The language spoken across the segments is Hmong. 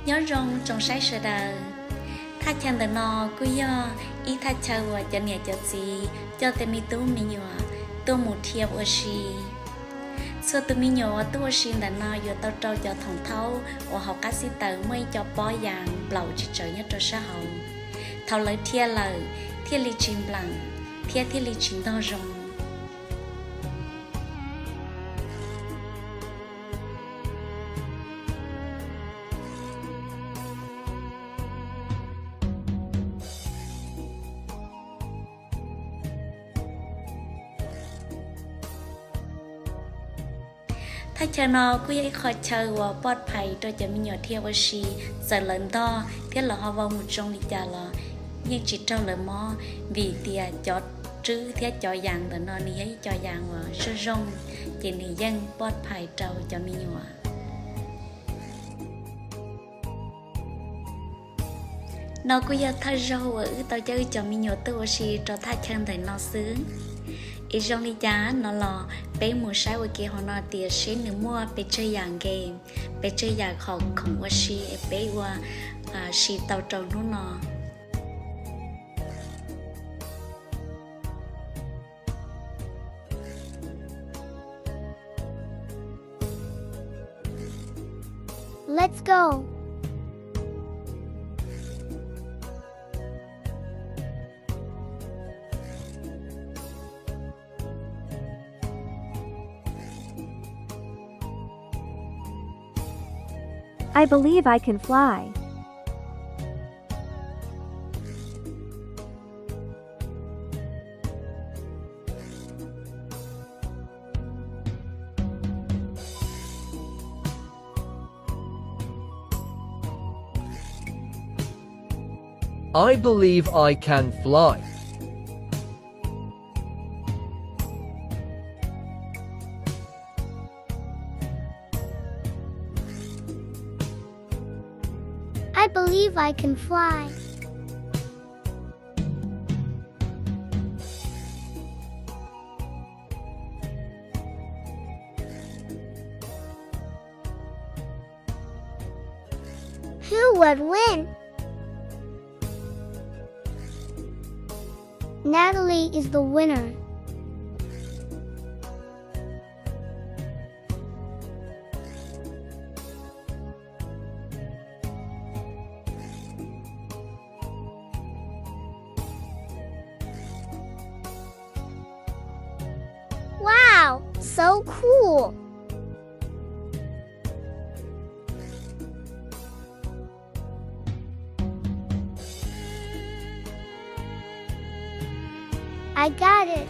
Nyob zoo tsoom saib sawv daws. Thaj chaw ntawm no kuj yog ib thaj chaw uas cov niam cov txiv coj tej me tub me nyuam tuaj mus dhia ua si. Txhua tus me nyuam uas tuaj ua si ntawm no yuav tau rau cov thoom thaub uas hauv qab xib taws muaj ib co pob yas nplaum tsis tsawg nyob rau sab hauv. Thaum lawv dhia lawm thiaj li tsis npleem thiab thiaj li tsis ntog zoo. Thaj chaw no kuj yog ib qho chaw uas poj phais rau cov me nyuam dhia ua si, txawm lawv ntog thiab lawv ho vau mus tsoo li cas los yeej tsis raug lawv mob, vim tias cov rwb thiab cov yas ntawm no nws yog ib co yas uas zoo zoo, ces nws yeej poj phais rau cov me nyuam. No kuj yog thawj zaug uas wb tau coj wb cov me nyuam tuaj ua si rau thaj chaw ntawm no xwb. Es zoo li cas no los peb mus saib ua ke hauv no tias seb nws muaj pes tsawg yam game, pes tsawg yam qhov khoom ua si es peb ua si tau rau hnub no. Let's go! I believe I can fly. I believe I can fly. I believe I can fly. Who would win? Natalie is the winner. Wow, so cool! I got it.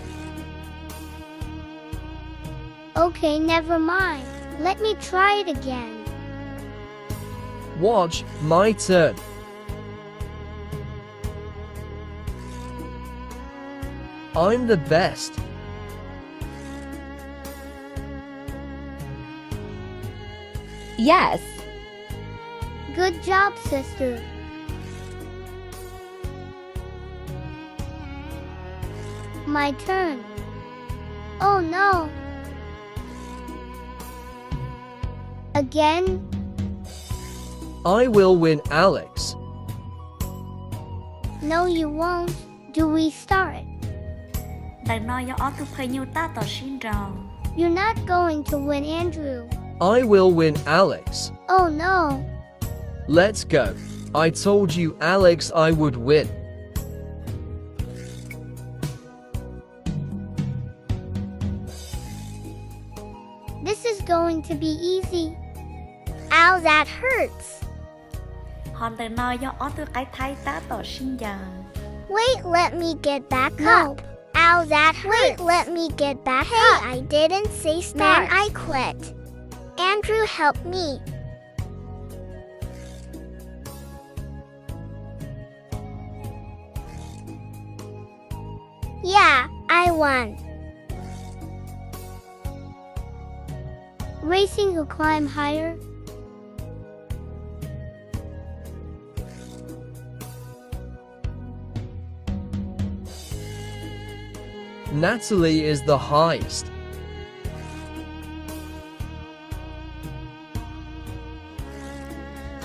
Okay, never mind. Let me try it again. Watch my turn. I'm the best. Yes. Good job, sister. My turn. Oh no. Again? I will win, Alex. No, you won't. Do we start? Ntawm no yog ob tug phaw nyuj tab tom sib nraus. You're not going to win, Andrew. I will win, Alex. Oh no. Let's go. I told you, Alex, I would win. This is going to be easy. Ow, that hurts. Ho ntawm no yog ob tug qaib thaib tab tom sib ncaws. Wait, let me get back up. Ow, that hurts. Wait, let me get back up. Hey, I didn't say start. Then I quit. Andrew, help me. Yeah, I won. Racing who climb higher? Natalie is the highest.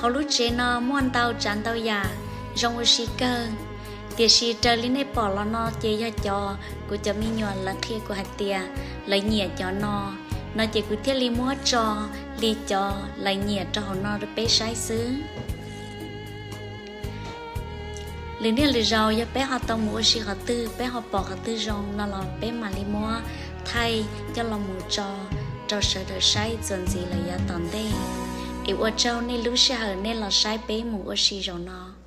Hauv lub tsev no muaj ntau tsav ntau yam zoo ua si kawg, tiam sis raws li nej pom los no ces yog cov kuv cov me nyuam lawv qhia kuv hais tias lawv nyiam cov no, no ces kuv thiaj li muab tso li cov lawv nyiam rau hauv no rau peb saib xwb. Lwm niaj lwm zaus yog peb ho tau mus ua si qhov twg, peb ho pom qhov twg zoo no los peb mam li muab thaij coj los mus tso rau sawv daws saib txuas ntxiv lawm yav tom ntej. Es ua tsaug nej lub sij hawm nej los saib peb mus ua si zaum no.